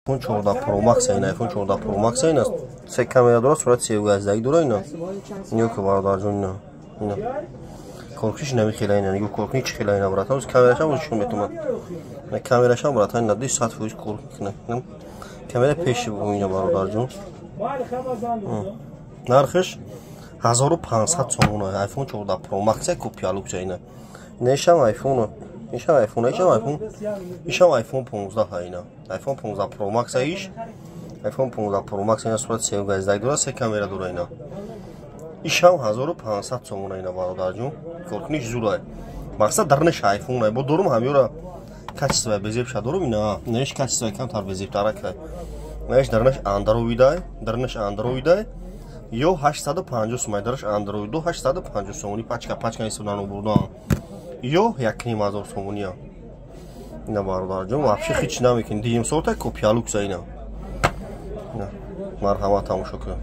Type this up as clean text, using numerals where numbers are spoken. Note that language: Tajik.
iPhone 14 Pro Max, ина iPhone 14 Pro Max, ина се камера дора, сурати севгаздагӣ дора. Ина нигоҳ ку, бародарҷон, ина, ина коркуниш намихела, ина нигоҳ, коркуни чӣ хела, ина, братан, камерашам чун метумад, камерашам, братан, ина 100% кор мекунад, камера пеши бу, ина, бародарҷон, нархиш 1500 сомона. iPhone 14 Pro Max копия люкса. Ина, ина ишам iPhone, ишам iPhone, ишам iPhone, ишам iPhone 15, ина iPhone 15 Pro Max, иш iPhone 15 Pro Max, ина сурати севгаздаг дора, се камера дора, ина ишам 1500 сомона. Ина, бародарҷон, коркуниш зурай, мақсад дарнеш iPhone бо дорум, ҳамёра качество безебша дорум. Ина неш качество камтар безебтаракай, неш дарнеш андроидай, дарнеш андроидай, ё 850 сомон дараш андроиду, 850 сомони, пачка пачка истифода бурдан, ё 1500 сомония. Ина, бародарҷон, вообще ҳеч намекунӣ, дуюм сорта копия люкса. Ина, марҳамат, тамошо кун.